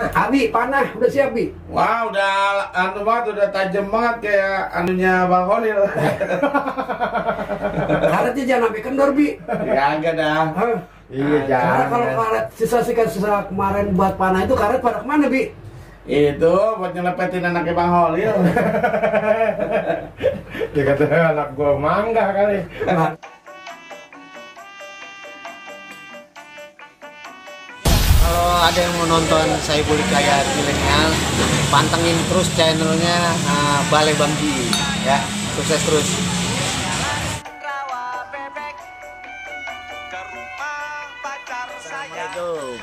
Abi, panah udah siap, Bi? Wah, udah anu banget, udah tajam banget kayak anunya Bang Holil. Karetnya jangan sampai kendor, Bi. Ya enggak dah. Hah? Iya, Karena kalau jangan. karet sisa kemarin buat panah itu karet pada kemana, Bi? Itu buat nyelepetin anaknya Bang Holil. Dia kata anak gua mangga kali. Nah, Kalau ada yang mau nonton saya boleh kayak milenial, pantengin terus channelnya Balai Bang Ji ya, sukses terus. Assalamualaikum,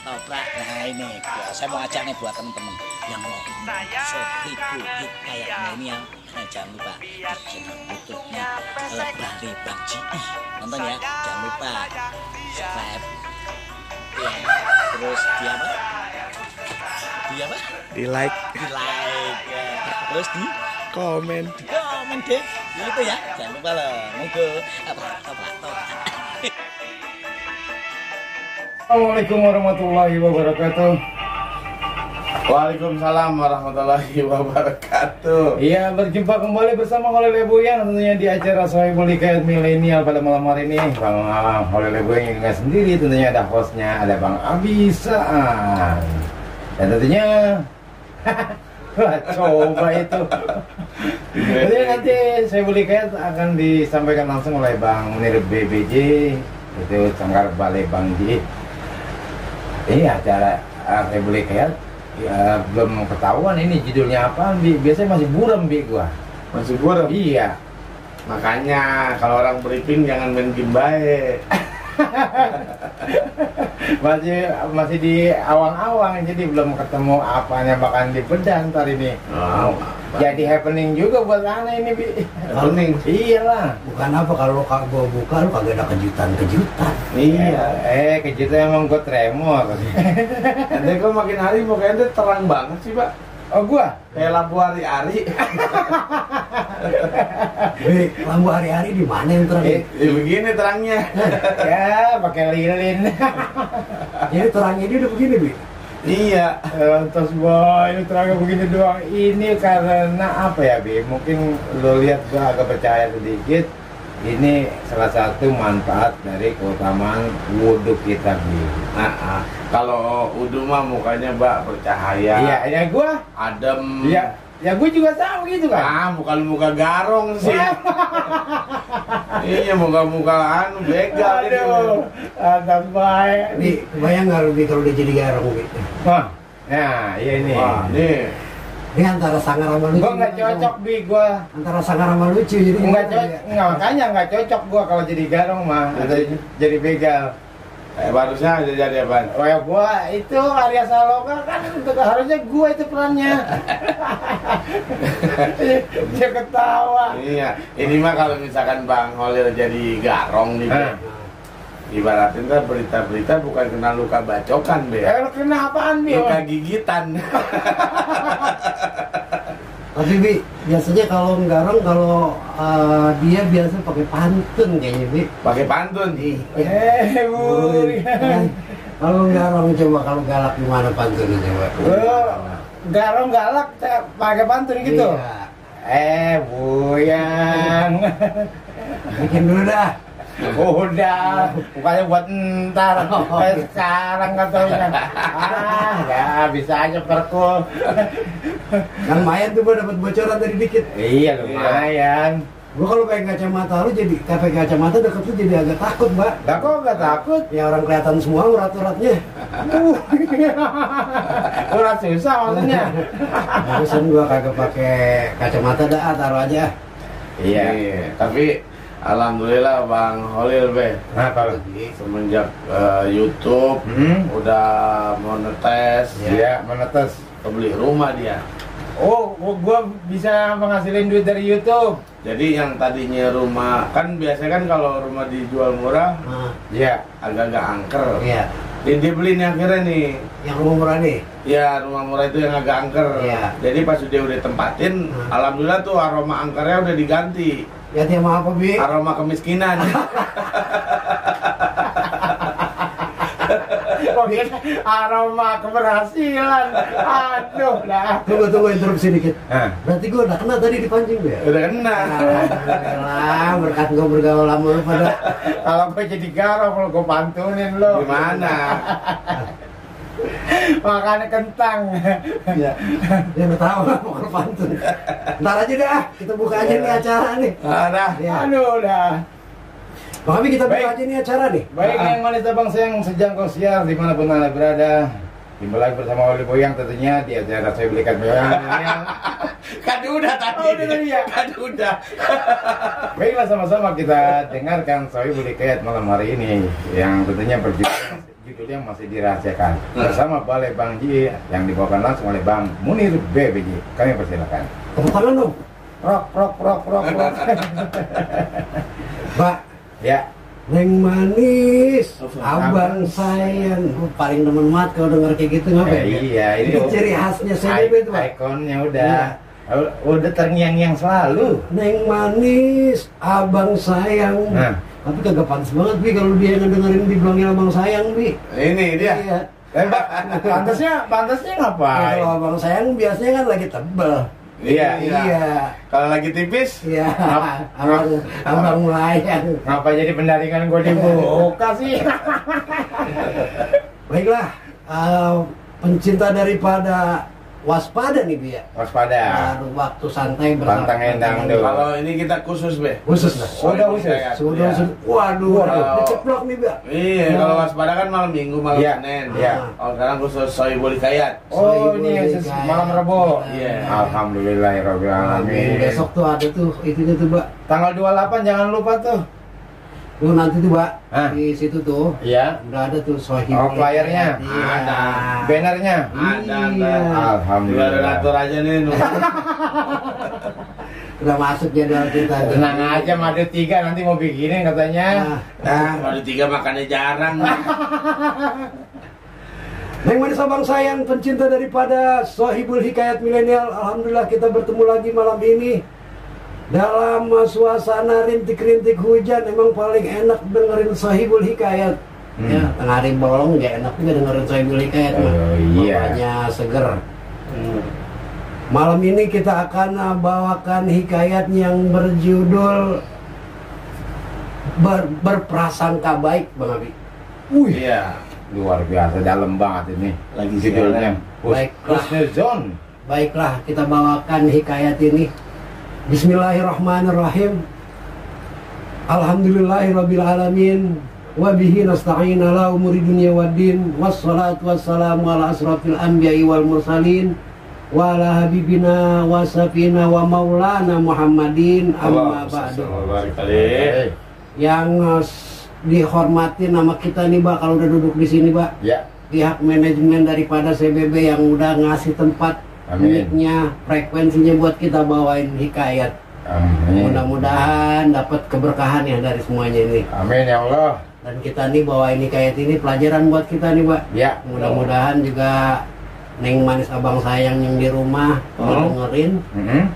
toprak. Nah ini, ya, saya mau ajak nih buat temen-temen yang mau shopping hit kayak milenial. Nah, jangan lupa di channel YouTube-nya Balai Bang Ji. Nonton ya, jangan lupa subscribe. Ya, terus di apa? Di like, Ya. Terus di komen. komen deh. Gitu ya. Jangan lupa loh. Monggo. Toprak. Assalamualaikum warahmatullahi wabarakatuh. Waalaikumsalam warahmatullahi wabarakatuh. Iya, berjumpa kembali bersama Holil Leboyan tentunya di acara Sohibul Hikayat Milenial pada malam hari ini. Bang Holil Leboyan yang nggak sendiri, tentunya ada hostnya, ada Bang Abisaan. Dan tentunya wah, coba itu. Jadi nanti Sohibul Hikayat akan disampaikan langsung oleh Bang Munir BBJ, itu Sanggar Balai Bang Ji. Ini acara Sohibul Hikayat. Ya, belum ketahuan ini judulnya apa, Bi. Biasanya masih buram, Bi, gua. Masih buram. Iya. Makanya kalau orang briefing jangan main game baik. masih di awang-awang, jadi belum ketemu apanya bakal dibedah ntar ini. Oh, Jadi happening juga buat ana ini, Bi. happening. Iyalah. bukan apa kalau gua buka lu kagak ada kejutan. Iya. Kejutan emang gua tremor. Ente kok makin hari pokoknya ente terang banget sih, Pak. Oh, gua. Kayak lampu hari-hari. Bi, lampu hari-hari di mana yang terang? Ya begini terangnya. Ya, pakai lilin. Ini terangnya dia udah begini, Bi. Iya. Terus boy, ini terangnya begini doang. Ini karena apa ya, Bi? Mungkin lo lihat gua agak percaya sedikit. Ini salah satu manfaat dari keutamaan wudhu kita, Bi. Nah, kalau wudhu mah mukanya Mbak bercahaya. Iya, ya gua. Adem. Iya, ya gua juga sama gitu kan. Ah, bukan muka garong sih. Iya, muka-muka anu begal itu. Aduh, agak baik. Bi, kebayang nggak lu, Bi, kalau dia jadi garong, Bi? Wah, nah, iya ini. Wah, nih. Ini antara sangar sama lucu. Gua nggak cocok, Bi, gua. Antara sangar sama lucu, jadi Nggak cocok, makanya nggak cocok gua kalau jadi garong mah, atau jadi begal. Barusan aja jadi apa? Oh ya, gua itu Arya Saloka kan harusnya gua itu perannya. Dia ketawa. Iya, ini mah kalau misalkan Bang Holil jadi garong nih, Be. Ibaratin kan berita-berita bukan kena luka bacokan, Be. Lu kena apaan, Bi? Luka gigitan. Tapi, Bi, biasanya kalau garong, kalau dia biasa pakai pantun kayaknya, Bi. Pakai pantun. Bu. Kalau garong coba, kalau galak gimana pantunnya coba? Garong galak pakai pantun gitu. Iya. Buyang. Bikin dulu dah. Udah, bukannya buat ntar, kayak sekarang katanya. Ya bisa aja perkul. Yang lumayan tuh gua dapat bocoran tadi dikit. Iya lumayan. Gua kalau pakai kacamata lu jadi pakai kacamata deket tuh jadi agak takut, Mbak. Dah kok nggak takut? Ya orang kelihatan semua urat-uratnya. Urat susah maksudnya. Barusan gua kagak pakai kacamata dah, taruh aja. Iya. Tapi alhamdulillah Bang Holil, Be. Nah kalau Semenjak YouTube udah monetes, iya menetes. beli rumah dia. Oh, gua bisa menghasilin duit dari YouTube. Jadi yang tadinya rumah, kan biasanya kan kalau rumah dijual murah Nah, Iya. agak-agak angker. iya. Dia beli nih akhirnya nih. Yang rumah murah nih. Ya, rumah murah itu yang agak angker. Iya. Jadi pas dia udah tempatin, alhamdulillah tuh aroma angkernya udah diganti. Ya tema apa, Bi? Aroma kemiskinan. ngomongin aroma keberhasilan. Aduh dah. Tunggu interupsi dikit. Hah? Berarti gue udah kena tadi dipancing gue ya? Udah kena. Alhamdulillah, berkat gue bergaul lama pada. Kalau gue jadi garong kalau gue pantunin lo. Gimana? Makannya kentang. Ya, dia nggak tahu lah mau pantun. Ntar aja dah, kita buka aja nih acara nih. Ada. Ya. Aduh dah. Bang Abi, kita buka Baik. aja nih acara nih. Baik yang wanita bangsa yang sejangkau siar dimanapun anda berada. Kembali lagi bersama Oli Boyang tentunya di acara Saya Belikan Boyang. Kan udah tadi. Oh, udah tadi ya? Kan udah. Baiklah sama-sama kita dengarkan Sohibul Hikayat malam hari ini yang tentunya judulnya masih dirahasiakan bersama Balai Bang Ji yang dibawakan langsung oleh Bang Munir BBJ. Kami persilakan. Tepuk tangan dong. Rock. Mbak, Ya. Neng manis, abang sayang. Gue paling demen banget kalau denger kayak gitu ngapain? Iya, Itu ciri khasnya CBB itu, Pak. Ikonnya udah terngiang-ngiang selalu. Neng manis, abang sayang. Nah. Tapi kagak pantas banget, Bi, kalau dia ngedengerin dibilangin abang sayang, Bi. Ini dia. Iya. Mbak, pantasnya ngapain? Kalau abang sayang biasanya kan lagi tebel. Iya. Iya. Kalau lagi tipis, Iya. Abang melayang. Ngapa jadi pendaringan gue dibuka sih? Baiklah, pencinta daripada waspada nih, Bi, ya. Waspada. Baru waktu santai bersama. Pantang endang dulu. kalau ini kita khusus, Be. Khusus lah. Udah khusus. Sudah. Iya. Waduh, Waduh. diceplok nih, Bi. Iya, kalau waspada kan malam Minggu, malam Iya, Senin. iya. Oh, sekarang khusus Sohibul Hikayat. Oh, ini malam Rabu. Iya. Alhamdulillahirabbil alamin. Besok tuh ada tuh itunya tuh, Mbak. Tanggal 28 jangan lupa tuh. Tuh nanti tuh, Mbak. Hah? Di situ tuh Iya. udah ada tuh Sohibul. Oh, flyernya? Iya. Ada. Bannernya. Ada, Iya. Alhamdulillah. Udah atur aja nih. Udah masuk jadwal kita. Tenang aja, Madu 3 nanti mau bikinin katanya. Kalau tiga makannya jarang. Neng manis abang sayang, pencinta daripada Sohibul Hikayat Milenial. Alhamdulillah kita bertemu lagi malam ini dalam suasana rintik-rintik hujan. Emang paling enak dengerin Sohibul Hikayat. Ya, tengah hari bolong gak enak juga dengerin Sohibul Hikayat. Oh, iya. Bawahnya seger. Malam ini kita akan bawakan hikayat yang berjudul Berprasangka Baik, Bang Abi. Iya. Luar biasa, dalam banget ini. Lagi judulnya. Baiklah. Husnuzon. Baiklah, kita bawakan hikayat ini. Bismillahirrahmanirrahim. Alhamdulillahirabbil alamin. Wa bihi nasta'in ala umuri dunya waddin. Wassalatu wassalamu ala asrafil anbiya'i wal mursalin wa ala habibina wa safina wa maulana Muhammadin amma ba'du. Yang dihormati nama kita nih, Mbak, kalau udah duduk di sini, Mbak. Ya. Pihak manajemen daripada CBB yang udah ngasih tempat Amin. mic-nya, frekuensinya buat kita bawain hikayat. Amin. Mudah-mudahan dapat keberkahan ya dari semuanya ini. Amin ya Allah. Dan kita nih bawain hikayat ini pelajaran buat kita nih, Mbak. Ya. Mudah-mudahan juga Neng manis abang sayang yang di rumah dengerin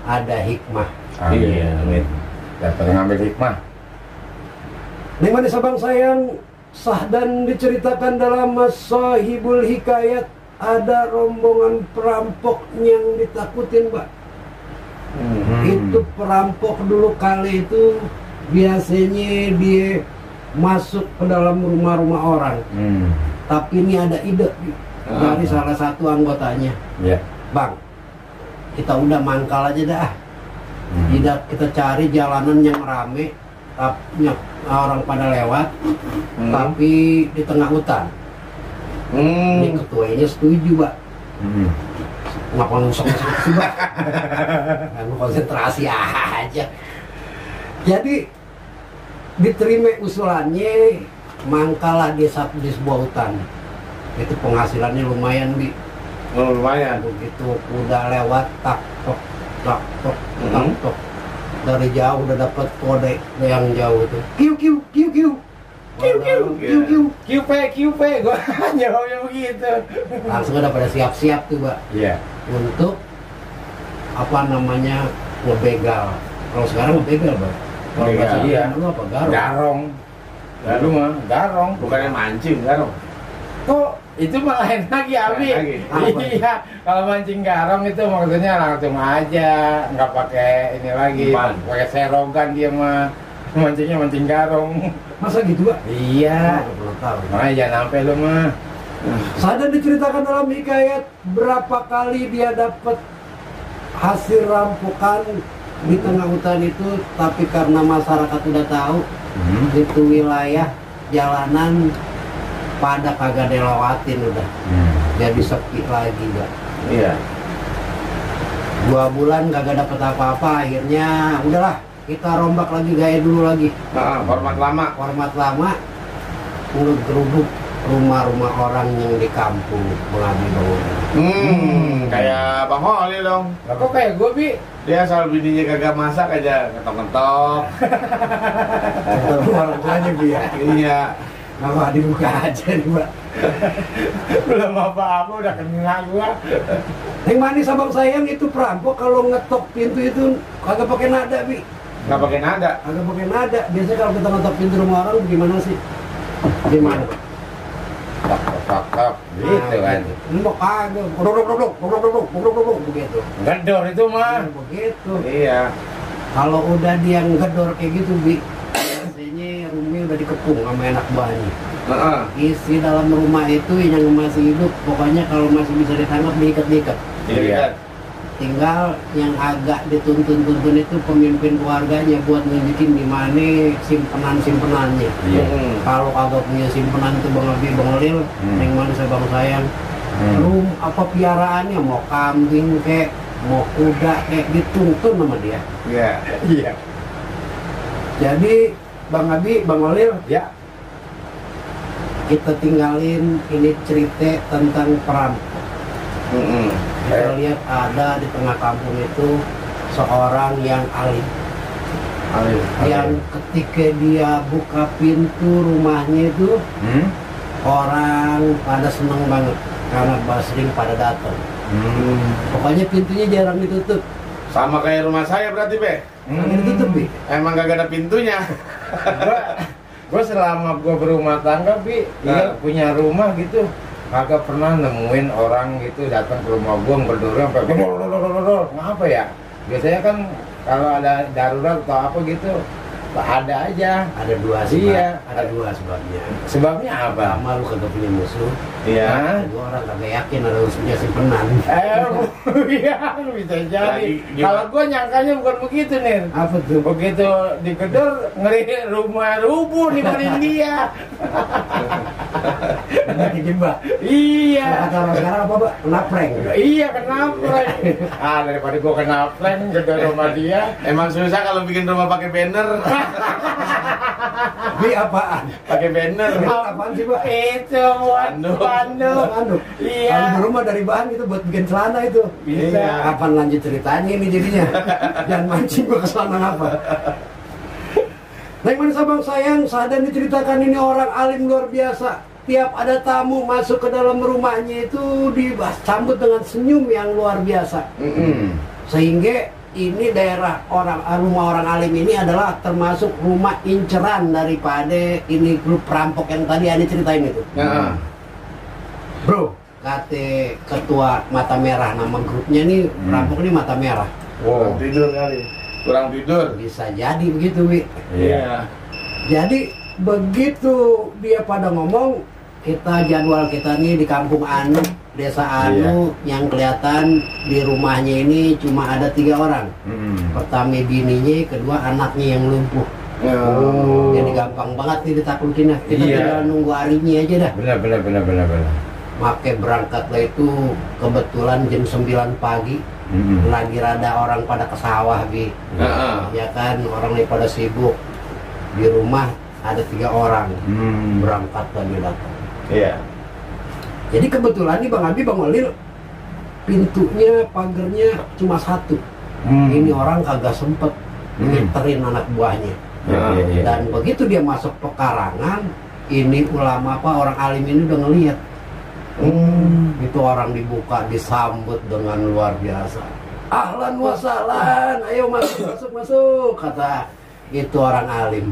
ada hikmah. Amin. Iya, amin. Dapat ngambil hikmah. Neng manis abang sayang sah dan diceritakan dalam Sohibul Hikayat ada rombongan perampok yang ditakutin, Mbak. Itu perampok dulu kali itu biasanya dia masuk ke dalam rumah-rumah orang. Tapi ini ada ide dari salah satu anggotanya. Ya. Bang, kita udah mangkal aja dah. Tidak, kita cari jalanan yang rame, tapi orang pada lewat, tapi di tengah hutan. Ini ketuanya setuju, Mbak. Ngapa ngusok-ngusok sih, Mbak? Kamu konsentrasi aja. Jadi diterima usulannya, mangkalah di sebuah hutan. Itu penghasilannya lumayan, Bi. Oh, lumayan. Begitu udah lewat tak tok dari jauh udah dapat kode yang jauh itu. Kiu. QP, gua jawabnya begitu. Langsung udah pada siap-siap tuh, Mbak. Iya. Untuk apa namanya ngebegal. Kalau sekarang ngebegal, Mbak. Kalau Begal. bahasa Iya. dulu apa garong? Garong. Dulu mah garong. Bukannya mancing, garong. Kok itu malah lain lagi Abi. Lain Iya, kalau mancing garong itu maksudnya langsung aja, nggak pakai ini lagi, pakai serogan dia mah. Mancingnya mancing garong. Masa gitu, Pak? Iya. Makanya jangan sampai lu mah. Sadan diceritakan dalam hikayat berapa kali dia dapat hasil rampokan di tengah hutan itu, tapi karena masyarakat udah tahu itu wilayah jalanan pada kagak dilewatin udah, jadi sepi lagi Pak. Iya. 2 bulan kagak dapet apa-apa, akhirnya udahlah kita rombak lagi gaya dulu lagi. Format lama. Format lama, ngegeruduk rumah-rumah orang yang di kampung mengambil bangunan. Kayak Bang Holil dong. Lah kok kayak gue Bi? Dia asal bininya kagak masak aja ngetok-ngetok. Orang tuanya biar. Iya. Nama dibuka aja nih Mbak. Belum apa-apa udah kena gua. Yang manis abang sayang itu perampok kalau ngetok pintu itu kagak pakai nada Bi. Nggak pakai nada. Kagak pakai nada. Biasanya kalau kita ngetok pintu rumah orang gimana sih? Gimana? Tok gitu kan. Mbok kagak. Dok begitu. Gedor itu mah. Begitu. Iya. Kalau udah dia ngedor kayak gitu Bi, biasanya rumahnya udah dikepung sama anak buahnya. Isi dalam rumah itu yang masih hidup, pokoknya kalau masih bisa ditangkap diikat-ikat. Iya. Tinggal yang agak dituntun-tuntun itu pemimpin keluarganya buat nunjukin di mana simpenan-simpenannya. Iya. Kalau kagak punya simpenan itu Bang Abi, Bang Lil, yang mana saya Bang sayang, apa piaraannya mau kambing kek, mau kuda kayak dituntun sama dia. Iya. Iya. Jadi Bang Abi, Bang Lil, Ya. kita tinggalin ini cerita tentang perampok. Kita lihat ada di tengah kampung itu seorang yang alim. Yang ketika dia buka pintu rumahnya itu orang pada seneng banget karena basring pada datang. Pokoknya pintunya jarang ditutup. Sama kayak rumah saya berarti, Be. Jarang ditutup, Bi. Emang gak ada pintunya. Gue selama gue berumah tangga Bi, dia punya rumah gitu, kagak pernah nemuin orang gitu datang ke rumah gue berdorong sampai ngapa ya? Biasanya kan kalau ada darurat atau apa gitu, ada aja. Ada 2 sih. Iya. Ada 2 sebabnya. Sebabnya apa? Pertama lu kagak punya musuh. Iya. Kedua orang kagak yakin ada punya simpenan. Iya, bisa jadi. Kalau gue nyangkanya bukan begitu nih. Apa tuh? Begitu digedor ngeri rumah rubuh ninggalin dia. Benar Mbak. Iya. Kata orang sekarang apa, Mbak? Kena prank. Iya, kena prank. Daripada gue kena prank gedor rumah dia. Emang susah kalau bikin rumah pakai banner. Bi apaan? Pakai banner. Apaan sih, Mbak? Itu buat Bandung. Anduk. Iya. Kalau di rumah dari bahan itu buat bikin celana itu. Bisa. Kapan lanjut ceritanya ini jadinya? Jangan mancing gua ke celana apa. Neng manis abang sayang, Sadan diceritakan ini orang alim luar biasa. Tiap ada tamu masuk ke dalam rumahnya itu disambut dengan senyum yang luar biasa. Sehingga ini daerah rumah orang alim ini adalah termasuk rumah inceran daripada ini grup perampok yang tadi Anda ceritain itu. Bro, kata ketua Mata Merah, nama grupnya nih perampok ini Mata Merah. Kurang tidur kali. Kurang tidur. Bisa jadi begitu, Wi. Iya. Jadi begitu dia pada ngomong, kita jadwal kita nih di kampung Anu, desa Anu, yang kelihatan di rumahnya ini cuma ada 3 orang. Pertama bininya, kedua anaknya yang lumpuh. Jadi gampang banget nih ditaklukin. Kita tinggal nunggu harinya aja dah. Benar. Make berangkatlah itu kebetulan jam 9 pagi. Lagi rada orang pada ke sawah, Bi. Ya kan, orang lagi pada sibuk. Di rumah ada 3 orang. Berangkat lagi datang. Iya. Jadi kebetulan nih Bang Abi, Bang Walil, pintunya, pagernya cuma 1. Ini orang kagak sempet ngiterin anak buahnya. Dan begitu dia masuk pekarangan, ini ulama apa, orang alim ini udah ngeliat. Itu orang dibuka, disambut dengan luar biasa. Ahlan wa sahlan, ayo masuk, kata itu orang alim.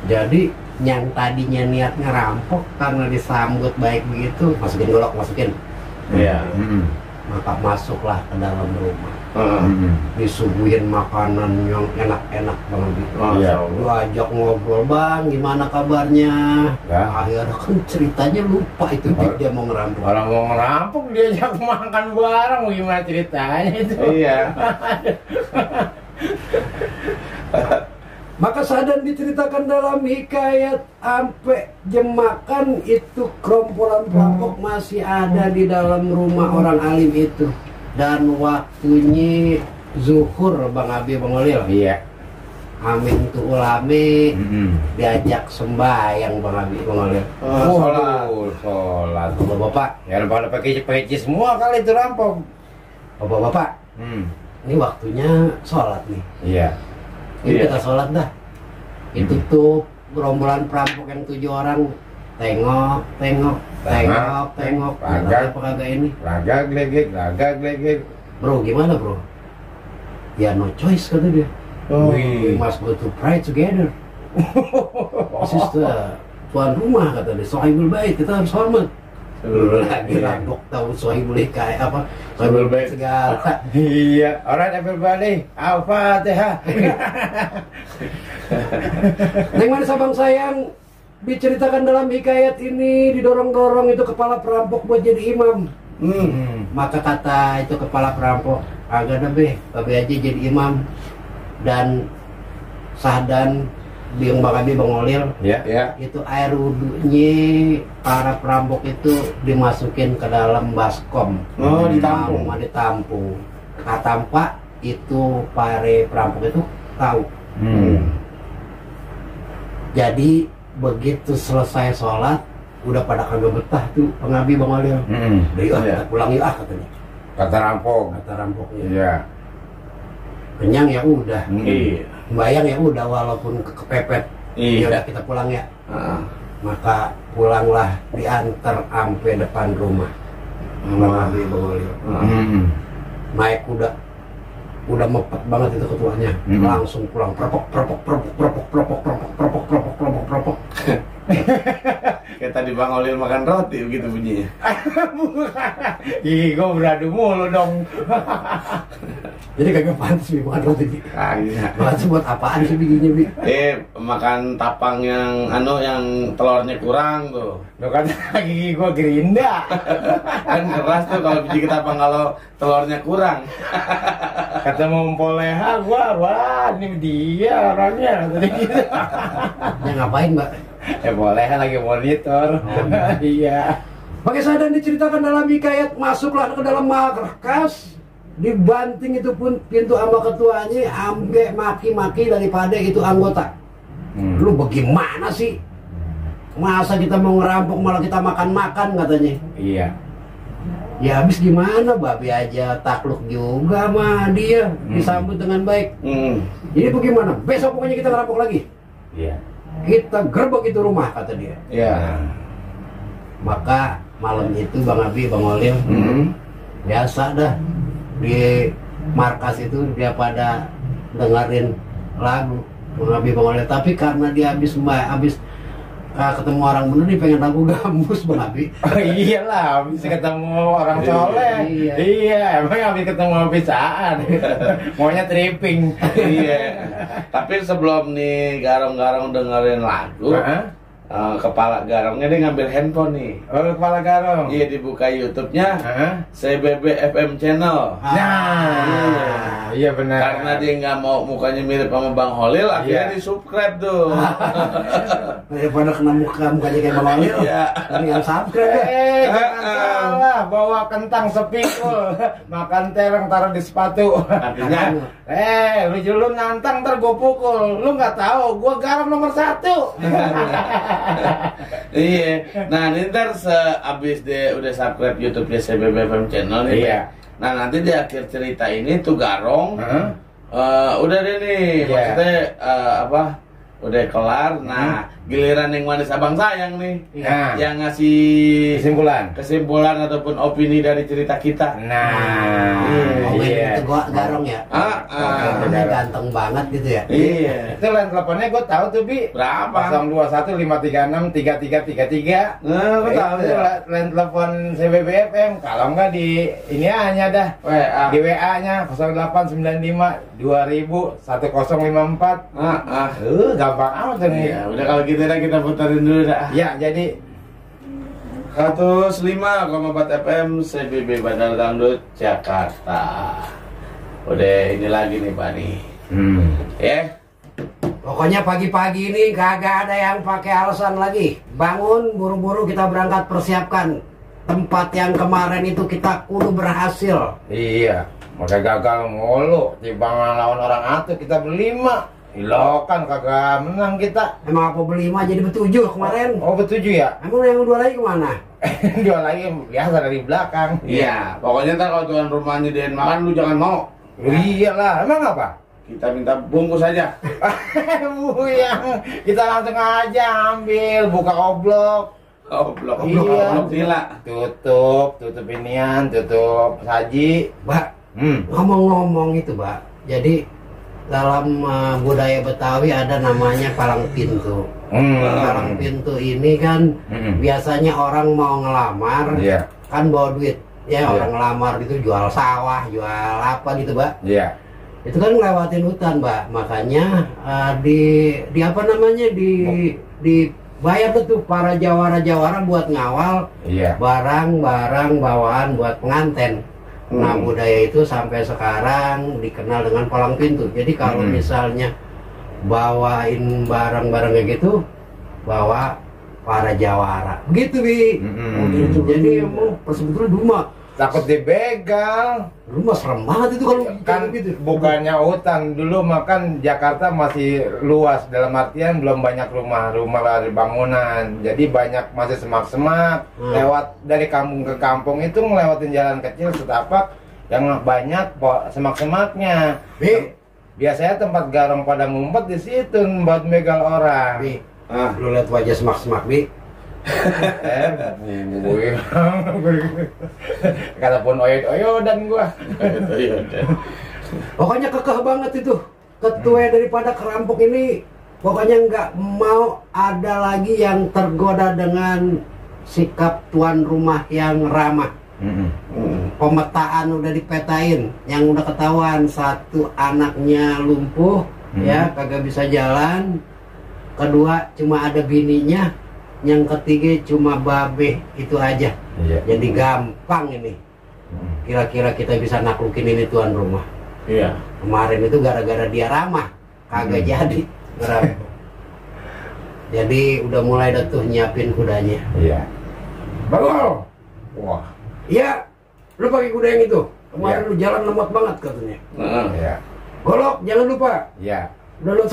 Jadi yang tadinya niat ngerampok karena disambut baik begitu, masukin golok, masukin. Iya. Maka masuklah ke dalam rumah. Disuguhin makanan yang enak-enak banget gitu. Iya. Diajak ngobrol, bang, gimana kabarnya? Ya. Akhirnya kan ceritanya lupa itu dia mau ngerampok. Orang mau ngerampok diajak makan bareng, gimana ceritanya itu? Iya. Maka Sahdan diceritakan dalam hikayat sampai jam makan itu gerombolan perampok masih ada di dalam rumah orang alim itu. Dan waktunya zuhur Bang Abi Bang Olil. Iya. Amin tu ulame diajak sembahyang Bang Abi Bang Olil. Sholat. Bapak-bapak, Ya pada pakai peci semua kali itu rampok. bapak-bapak, ini waktunya sholat nih. Iya. Ini Iya. kita sholat dah. Itu tuh gerombolan perampok yang 7 orang tengok. Agak. Apa kagak ini? Lagak legek. Bro, gimana bro? Ya no choice kata dia. We must go to pray together. This is the tuan rumah kata dia. Sohibul bait, kita harus hormat. Lagi rampok tahu sohibul hikayat apa? Sohibul bait segala. Iya. Alright everybody. Al-Fatihah. Neng manis abang sayang diceritakan dalam hikayat ini, didorong-dorong itu kepala perampok buat jadi imam. Maka kata itu kepala perampok, agak deh babe aja jadi imam. Dan Sahdan Bang Abi Bang Olil, Ya. itu air wudhunya para perampok itu dimasukin ke dalam baskom. Ditampung. Ditampung. Katampak itu para perampok itu tahu. Jadi begitu selesai sholat, udah pada kagak betah tuh Bang Abi Bang Olil. Udah yuk kita pulang yuk katanya. Kata rampok. Kata rampoknya. Iya. Kenyang ya udah. Iya. Bayang ya udah walaupun kepepet. Iya. Ya udah kita pulang ya. Maka pulanglah diantar sampai depan rumah. Bang Abi Bang Olil. Naik kuda. Udah mepet banget itu ketuanya. Langsung pulang propok. Kayak tadi Bang Olil makan roti begitu bunyinya. Ih, gua beradu mulu dong. Jadi kagak pantas Bi makan roti Bi. Kagak. Pantas buat apaan sih bikinnya Bi? Makan tapang yang yang telurnya kurang tuh. Lo kata gigi gua gerinda. Kan keras tuh kalau biji ketapang kalau telurnya kurang. Kata mau mempoleha gua, wah ini dia orangnya tadi gitu. Ya ngapain Mbak? Boleh lagi monitor. Iya. Pakai Sahdan diceritakan dalam hikayat, masuklah ke dalam markas, dibanting itu pun pintu sama ketuanya, ambe maki-maki daripada itu anggota. Lu bagaimana sih? Masa kita mau ngerampok malah kita makan-makan katanya. Iya. Ya habis gimana, babi aja takluk juga sama dia, disambut dengan baik. Jadi bagaimana? Besok pokoknya kita ngerampok lagi. Iya. Kita gerbek itu rumah kata dia. Iya. Maka malam itu Bang Abi Bang Olil biasa dah di markas itu dia pada dengerin lagu Bang Abi Bang Olil. Tapi karena dia habis ketemu orang bener, dia pengen lagu gambus Bang Abi. Iyalah, bisa ketemu orang soleh. Iya, emang habis ketemu bisaan. Maunya tripping. Iya. Tapi sebelum nih garong-garong dengerin lagu, kepala garongnya dia ngambil handphone nih. Oh, kepala garong. Iya, dibuka YouTube-nya. CBB FM channel. Nah, iya benar. Karena dia nggak mau mukanya mirip sama Bang Holil, akhirnya di-subscribe tuh. Daripada kena mukanya kayak Bang Olil, Iya. kan yang subscribe ya. Jangan salah, bawa kentang sepikul, makan tereng taruh di sepatu. Artinya, lu nantang ntar gue pukul. Lu nggak tahu, gue garam nomor 1. iya. Nah, ini ntar abis dia udah subscribe YouTube-nya CBB FM channel nih. Iya. Nah, nanti di akhir cerita ini tuh garong. Udah deh nih, maksudnya udah kelar. Nah, giliran yang manis abang sayang nih, Nah. yang ngasih kesimpulan ataupun opini dari cerita kita. Itu gua garong ya. Orangnya ganteng banget gitu ya. Iya. Itu line teleponnya gue tahu tuh, Bi. Berapa? 0215363333. Nah, gue tahu Itu ya. line telepon CBBFM. Kalau enggak di ini hanya dah. WA. Di WA-nya 0895 2000 1054. Gampang amat nih. Iya, udah kalau gitu dah kita putarin dulu dah. Ya, jadi 105,4 FM CBB Bandar Dangdut Jakarta. Udah ini lagi nih Pak nih. Ya. Pokoknya pagi-pagi ini kagak ada yang pakai alasan lagi. Bangun buru-buru kita berangkat persiapkan tempat yang kemarin itu kita kudu berhasil. iya, makanya gagal mulu. Timbang lawan orang atu kita berlima. Ilokan kagak menang kita. Emang apa berlima jadi bertujuh kemarin? Oh, bertujuh ya? Emang yang dua lagi kemana? Dua lagi biasa dari belakang. Iya, pokoknya ntar kalau tuan rumah nyediain makan lu jangan mau. Iyalah, emang apa? Kita minta bungkus aja. Buyang, kita langsung aja ambil, buka oblok. Oblok Iya. gila. Tutup inian, tutup saji. Mbak, ngomong-ngomong itu, Mbak. Jadi dalam budaya Betawi ada namanya palang pintu. Palang pintu ini kan biasanya orang mau ngelamar, Iya. kan bawa duit. Ya, Iya. orang ngelamar gitu jual sawah, jual apa gitu, Mbak. Iya. Itu kan ngelewatin hutan, Mbak. Makanya di apa namanya dibayar tuh para jawara-jawara buat ngawal Iya. barang-barang bawaan buat penganten. Nah, budaya itu sampai sekarang dikenal dengan palang pintu. Jadi kalau misalnya bawain barang-barang kayak gitu, bawa para jawara. Begitu, Bi. Begitu. Jadi emang sebetulnya rumah Takut dibegal. serem banget itu kalau Kan gitu. bukannya hutan dulu, makan Jakarta masih luas, dalam artian belum banyak rumah-rumah bangunan, jadi banyak masih semak-semak. Lewat dari kampung ke kampung itu ngelewatin jalan kecil setapak yang banyak semak-semaknya. Biasanya tempat garong pada ngumpet di situ buat begal orang. Bi, lu lihat wajah semak-semak, Bi. Kata pun oyod-oyodan gua. Pokoknya kekeh banget itu ketua daripada kerampok ini. Pokoknya nggak mau ada lagi yang tergoda dengan sikap tuan rumah yang ramah. Pemetaan udah dipetain, yang udah ketahuan satu anaknya lumpuh, ya kagak bisa jalan. Kedua cuma ada bininya. Yang ketiga cuma babe, itu aja. Jadi gampang ini. Kira-kira kita bisa naklukin ini tuan rumah. Iya. Kemarin itu gara-gara dia ramah, kagak jadi. Jadi udah mulai dah tuh nyiapin kudanya. Iya. Bagol. Wah. Iya, lu pakai kuda yang itu. Kemarin lu jalan lemot banget katanya. Iya. Golok, jangan lupa. Iya. Udah lu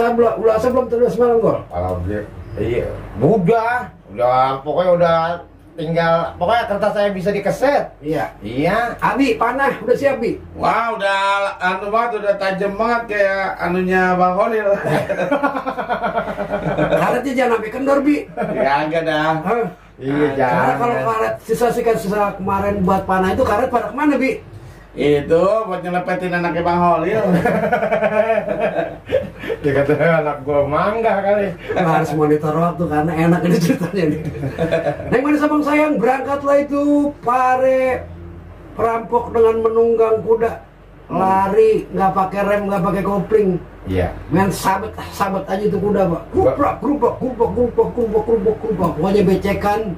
asa belum terus semalam, Gol? Kalau dia, iya, udah, pokoknya udah tinggal, pokoknya kertas saya bisa dikeset. Iya. Iya. Abi, panah, udah siap, Bi? Wah, udah anu banget, udah tajam banget kayak anunya Bang Holil. Karetnya jangan sampai kendor, Bi. Ya agak dah. Hah? Iya, Karena jangan. kalau karet sisa kemarin buat panah itu karet pada kemana, Bi? Itu buat nyelepetin anaknya Bang Holil. Dia kata anak gua mangga kali. Harus monitor waktu karena enak ini ceritanya nih. Neng manis abang sayang, berangkatlah itu pare perampok dengan menunggang kuda, lari nggak pakai rem, nggak pakai kopling, Iya. main sabet aja itu kuda, Pak. Gerubak, pokoknya becekan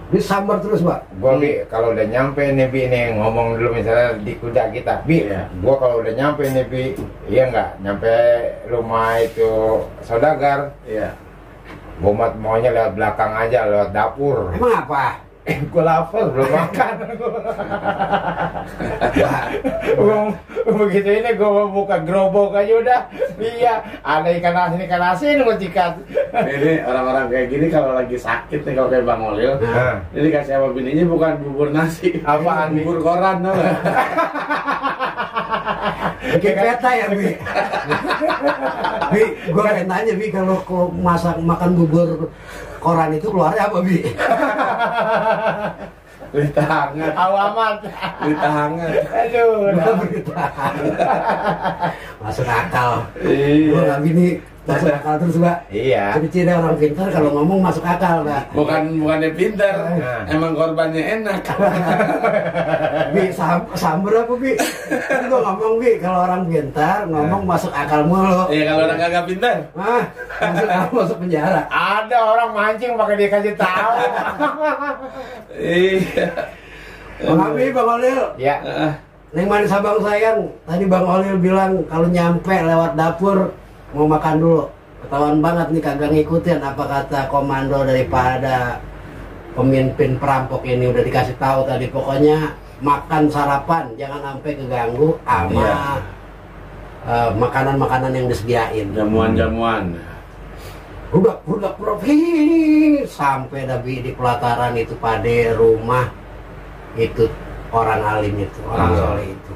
disambar terus, Pak. Gua Bi, kalau udah nyampe nih Bi nih, ngomong dulu misalnya di kuda kita, Bi. Iya. Gua kalau udah nyampe nih Bi, iya nggak, nyampe rumah itu saudagar, Iya. gua maunya lewat belakang aja, lewat dapur. Emang apa? Gua lapar, belum makan. Begitu ini gua buka gerobak aja udah. Iya, ada ikan asin gua cikat. Ini orang-orang kayak gini kalau lagi sakit nih, kalau kayak Bang Holil, Nah. ini dikasih sama bininya bukan bubur nasi, Apaan nih? bubur koran, tau gak? Bikin peta ya, Bi. Bi, gue pengen tanya, Bi, kalau makan bubur koran itu keluarnya apa, Bi? Berita hangat. Awamat. Berita hangat. Aduh. Berita hangat. Masuk akal. Iya. Gue nggak gini. Masuk akal terus, Mbak. Iya. Ciri-ciri orang pintar kalau ngomong masuk akal, Mbak. Bukannya pintar, Nah. emang korbannya enak. Bi, samber apa, Bi? Kan gue ngomong, Bi, kalau orang pintar ngomong masuk akal mulu. Iya, kalau orang kagak pintar. Hah? Masuk penjara. Ada orang mancing pakai dikasih tahu. Iya. Bang Abi, Bang Olil. Ya. Neng manis abang sayang. Tadi Bang Olil bilang kalau nyampe lewat dapur mau makan dulu. Ketahuan banget nih kagak ngikutin apa kata komando daripada pemimpin perampok ini. Udah dikasih tahu tadi, pokoknya makan sarapan jangan sampai keganggu sama Iya. makanan-makanan yang disediain. Jamuan-jamuan. Budak Prof. Sampai Dabi di pelataran itu pada rumah itu orang alim itu, orang soleh itu.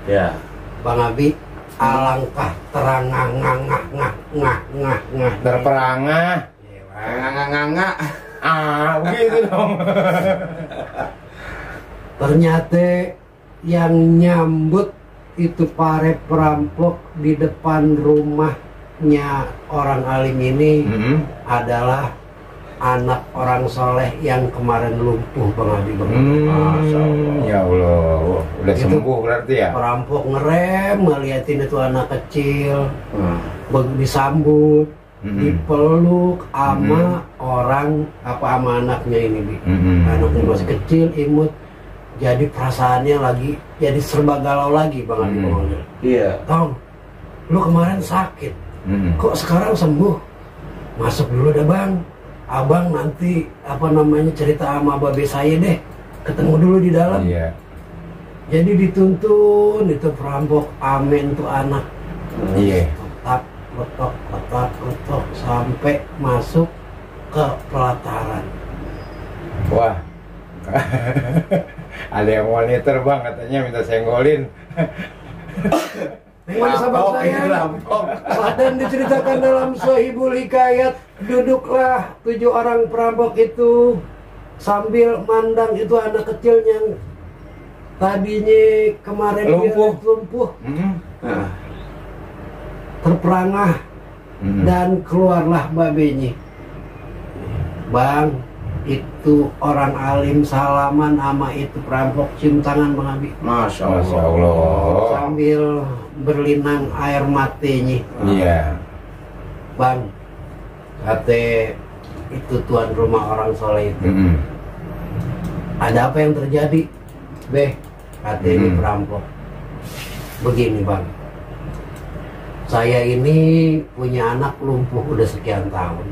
Ya. Bang Abi, alangkah Terperangah. Nganga. Begitu dong. Ternyata yang nyambut itu para perampok di depan rumahnya orang alim ini adalah anak orang soleh yang kemarin lumpuh, Bang Abi. Masya Allah. Ya Allah, udah Itu sembuh berarti ya? Perampok ngerem ngeliatin itu anak kecil, disambut, dipeluk sama orang sama anaknya ini, Bi. Anaknya masih kecil, imut. Jadi perasaannya lagi jadi serba galau lagi, Bang Abi. Iya. Tong, lu kemarin sakit, kok sekarang sembuh? Masuk dulu dah, Bang. Abang nanti cerita sama babe saya deh. Ketemu dulu di dalam. Iya. Jadi dituntun itu perampok amen tuh anak. Iya. Letok sampai masuk ke pelataran. Wah. Ada yang monitor bang, katanya minta senggolin. Manis abang sayang, dan diceritakan dalam Sohibul Hikayat, duduklah 7 orang perampok itu sambil mandang itu anak kecil yang tadinya kemarin lumpuh, terperangah, dan keluarlah babenya. Bang, itu orang alim salaman sama itu perampok, cium tangan Bang Abi. Masya Allah. Sambil berlinang air matanya. Iya. Bang, kata itu tuan rumah orang soleh itu. Ada apa yang terjadi? Beh, kata ini perampok. Begini Bang, saya ini punya anak lumpuh udah sekian tahun.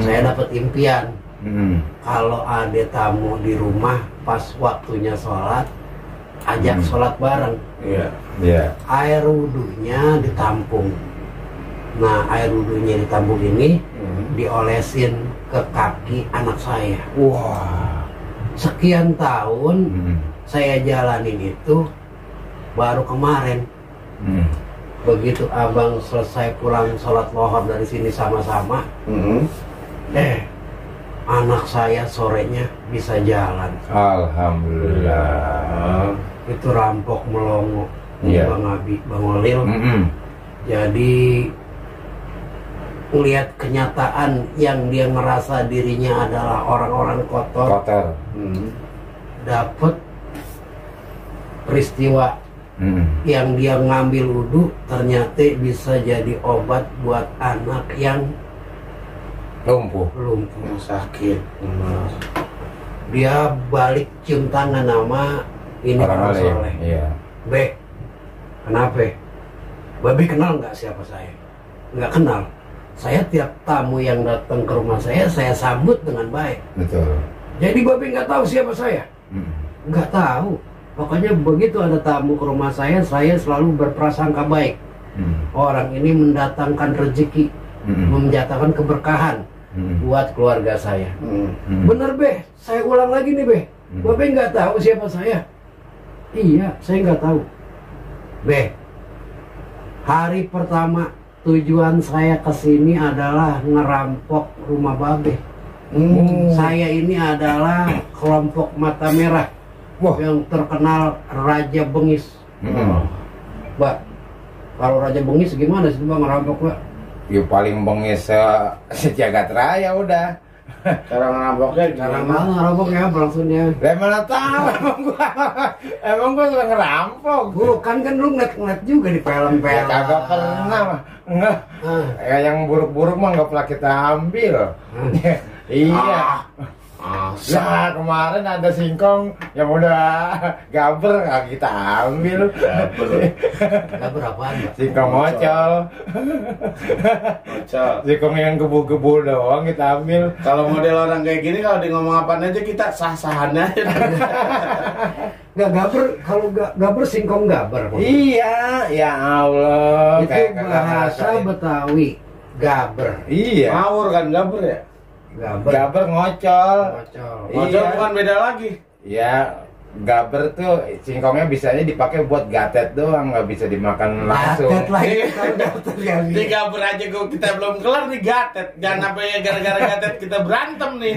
Saya dapat impian. Kalau ada tamu di rumah pas waktunya sholat, ajak sholat bareng. Iya. Air wudhunya ditampung. Nah, air wudhunya ditampung ini diolesin ke kaki anak saya. Wah. Sekian tahun saya jalanin itu, baru kemarin begitu abang selesai pulang sholat lohor dari sini sama-sama, anak saya sorenya bisa jalan. Alhamdulillah. Itu rampok melongo. Iya. Bang Abi, Bang Olil. Jadi melihat kenyataan yang dia merasa dirinya adalah orang-orang kotor. Dapat peristiwa yang dia ngambil wudhu ternyata bisa jadi obat buat anak yang lumpuh. Sakit. Dia balik cium tangan sama ini orang soleh. Iya. Be, kenapa? Babe kenal nggak siapa saya? Nggak kenal. Saya tiap tamu yang datang ke rumah saya sambut dengan baik. Betul. Jadi Babe nggak tahu siapa saya? Nggak tahu. Pokoknya begitu ada tamu ke rumah saya selalu berprasangka baik. Orang ini mendatangkan rezeki, mendatangkan keberkahan buat keluarga saya. Bener Be, saya ulang lagi nih Be. Babe nggak tahu siapa saya? Iya, saya nggak tahu. Be, Hari pertama tujuan saya ke sini adalah ngerampok rumah Babe. Saya ini adalah kelompok mata merah. Wah. Yang terkenal Raja Bengis. Mbak, kalau Raja Bengis gimana sih Bang ngerampok, Mbak? Ya paling bengis sejagat raya udah. Cara ngerampoknya Cara gimana? mana ngerampoknya langsungnya? Lah mana tahu emang gua suka ngerampok. Bukan kan lu ngeliat juga di Ya film-film. kagak pernah mah. Enggak. Kayak yang buruk-buruk mah nggak pernah kita ambil. Iya. Nah kemarin ada singkong yang udah gaber nggak kita ambil. Nggak berapaan, Mbak? Singkong mocol. Bocor. Singkong yang gebu-gebu doang kita ambil. Kalau model orang kayak gini kalau dia ngomong apaan aja kita sah-sahan aja. Nggak gaber, kalau gaber singkong gaber. Iya, ya Allah. Itu bahasa Betawi, gaber. Iya. Ngawur kan gaber ya? Gaber. Gaber ngocol. Ngocol. Ngocol Iya. bukan beda lagi. Ya, gaber tuh singkongnya bisanya dipakai buat gatet doang, nggak bisa dimakan langsung. Gatet lagi, kalau gatet kali. Di gaber aja kita belum kelar nih gatet. Jangan sampai gara-gara gatet kita berantem nih.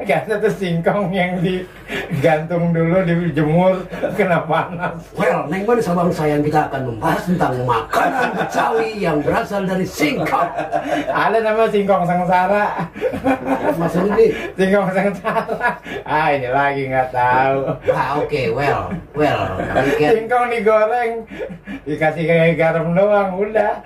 Gatet tuh singkong yang digantung dulu, dijemur, kena panas. Well, Neng Manis Abang sayang kita akan membahas tentang makanan Betawi yang berasal dari singkong. Ada nama singkong sengsara. Maksudnya nih, Singkong sengsara. Ah, ini lagi nggak tahu. oke, well. Kan- Singkong digoreng, dikasih kayak garam doang, udah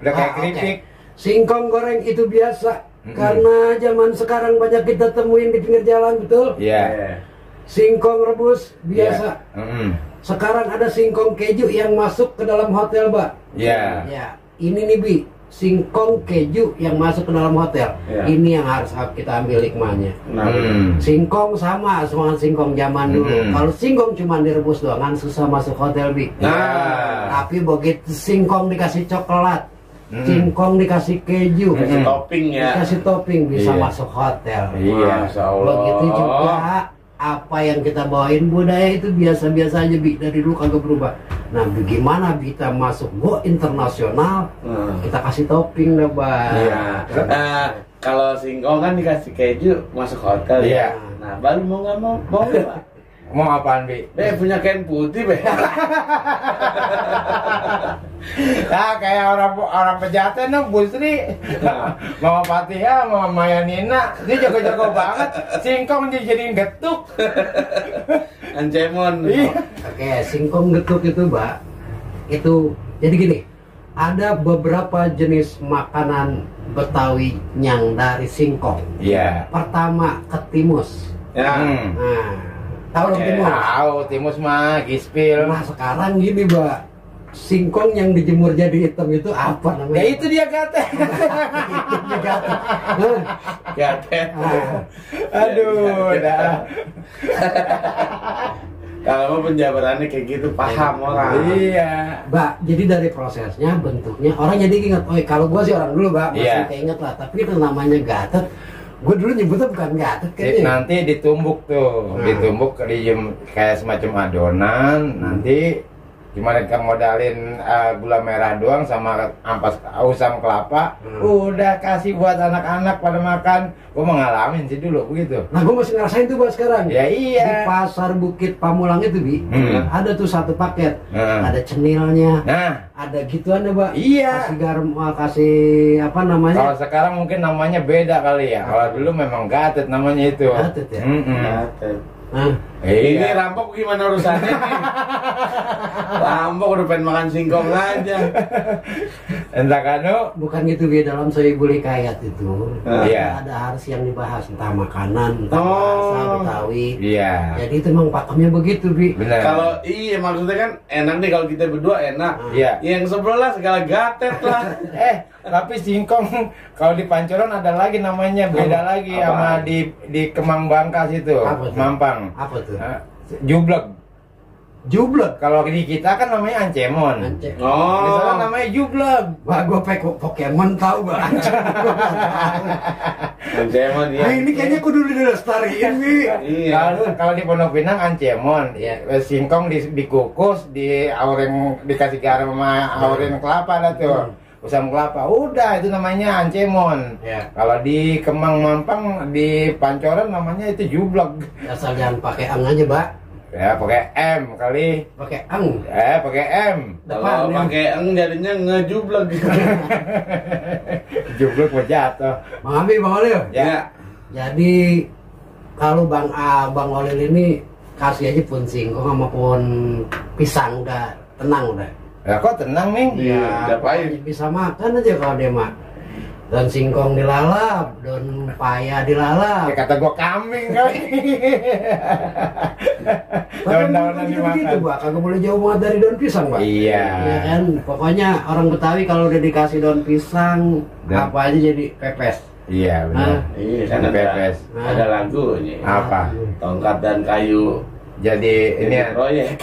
kayak oke. keripik. Singkong goreng itu biasa. Karena zaman sekarang banyak kita temuin di pinggir jalan, betul? Iya. Singkong rebus biasa. Sekarang ada singkong keju yang masuk ke dalam hotel, Mbak. Iya. Ya, ini nih Bi, singkong keju yang masuk ke dalam hotel. Ya. Ini yang harus kita ambil hikmahnya. Singkong sama singkong zaman dulu. Kalau singkong cuma direbus doang kan susah masuk hotel, Bi. Nah. Tapi begitu singkong dikasih coklat, singkong dikasih keju, Kasih topping ya. dikasih topping bisa Iya. masuk hotel. Iya. Masya Allah. Begitu juga apa yang kita bawain budaya itu biasa-biasa aja, Bi, dari dulu kagak berubah. Nah, bagaimana kita masuk go internasional? Kita kasih topping dah, Bang. Iya. Kalau singkong kan dikasih keju masuk hotel Iya. ya. Nah, baru mau nggak mau nggak, Pak? Mau apaan, Bi? Punya kain putih, Be. Nah, kayak orang pejaten dong, Bu Sri. Mama Fatia, Mama Maya Nina, dia jago-jago banget. Singkong dijadiin getuk. Ancemon. Iya. Oke, singkong getuk itu, Mbak. Itu jadi gini. Ada beberapa jenis makanan Betawi yang dari singkong. Iya. Pertama, ketimus. Ya. Nah, tahu dong Oke. timus? Tahu, timus mah gispil. Nah, sekarang gini, Mbak. Singkong yang dijemur jadi hitam itu apa namanya? Ya itu dia gatel. Gatet. Aduh, dah. Kalau mau penjabarannya kayak gitu paham orang. Iya. Mbak, jadi dari prosesnya, bentuknya, orang jadi ingat, oh kalau gua sih orang dulu, Mbak, masih Iya. keinget lah. Tapi itu namanya gatet. Gue dulu nyebutnya bukan gatet kayaknya. Nanti ditumbuk tuh, ditumbuk kayak semacam adonan. Nanti gimana kita modalin gula merah doang sama ampas usam kelapa, udah kasih buat anak-anak pada makan. Gue mengalamin sih dulu begitu. Nah, gue masih ngerasain tuh buat sekarang. Ya iya. Di pasar Bukit Pamulang itu, Bi, ada tuh satu paket. Hmm. Ada cenilnya, Nah, ada gituan ya, Mbak. iya. Kasih garam, kasih apa namanya? Kalau sekarang mungkin namanya beda kali ya. Kalau dulu memang gatet namanya itu. Gatet ya? Gatet. Nah, Ini Iya. rampok gimana urusannya nih? Rampok udah pengen makan singkong aja. Entah kanu. bukan gitu, Bi, dalam Sohibul Hikayat itu. Iya. Ada harus yang dibahas, entah makanan, entah Oh. bahasa Betawi. Iya. Jadi itu memang pakemnya begitu, Bi. Benar. Kalau iya maksudnya kan enak nih kalau kita berdua enak. Iya. Yang sebelah segala gatet lah. Tapi singkong kalau di Pancoran ada lagi namanya beda lagi Apa? sama di Kemang Bangkas itu, Apa tuh? Mampang. Apa tuh? Jublek. Jublek. Kalau di kita kan namanya ancemon. Di sana namanya jublek. Wah, gue Pokemon tahu bang. Ancemon ya. Nah, ini kayaknya kudu dilestariin nih. Iya. Kalau di Pondok Pinang ancemon, ya singkong dikukus, dikasih garam sama aren kelapa dah tuh. Usam kelapa, udah itu namanya ancemon. Ya. Kalau di Kemang Mampang di Pancoran namanya itu jublek. Asal jangan pakai ang aja, Mbak. Ya pakai M kali. Pakai ang. Pakai M. Kalau pakai eng jadinya ngejublek. Jublek mau jatuh. Bang Abi, Bang Olil. Ya. Jadi kalau Bang Olil ini kasih aja pun singkong sama pun pisang, udah tenang udah. Ya kok tenang nih? Iya, ngapain? Bisa makan aja kalau dia mah. Daun singkong dilalap, daun paya dilalap. Ya kata gua kambing kali. Daun-daunan dimakan. Gitu, Pak. Kagak boleh jauh banget dari daun pisang, Pak. Iya. Ya kan, pokoknya orang Betawi kalau udah dikasih daun pisang, apa aja jadi pepes. Iya benar. Iya, kan Pepes. ada lagunya. Apa? Tongkat dan kayu Jadi ini ya, proyek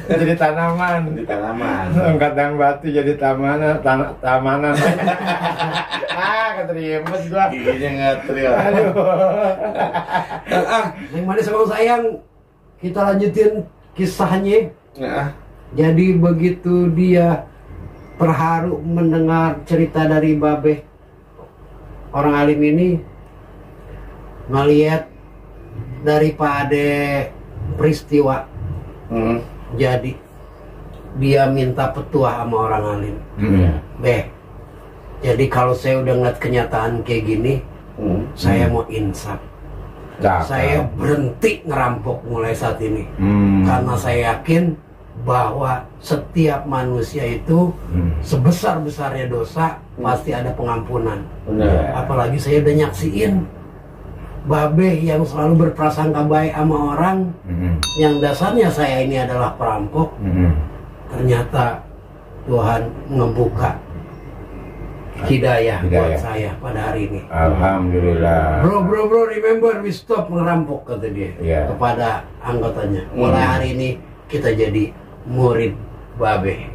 jadi tanaman. di tanaman. Tongkat dan batu jadi tamanan. Keterimbet gua. Giginya ngetril. Aduh. Yang manis sama sayang, kita lanjutin kisahnya. Nah, Jadi begitu dia terharu mendengar cerita dari Babeh, orang alim ini ngelihat daripada peristiwa, jadi dia minta petua sama orang alim. Beh, jadi kalau saya udah ngeliat kenyataan kayak gini, saya mau insaf. Saya berhenti ngerampok mulai saat ini. Karena saya yakin bahwa setiap manusia itu sebesar-besarnya dosa pasti ada pengampunan. benar. Apalagi saya udah nyaksiin Babeh yang selalu berprasangka baik sama orang, yang dasarnya saya ini adalah perampok. Ternyata Tuhan ngebuka hidayah buat saya pada hari ini. Alhamdulillah. Bro, remember we stop ngerampok, kata dia kepada anggotanya. Mulai hari ini kita jadi murid Babeh.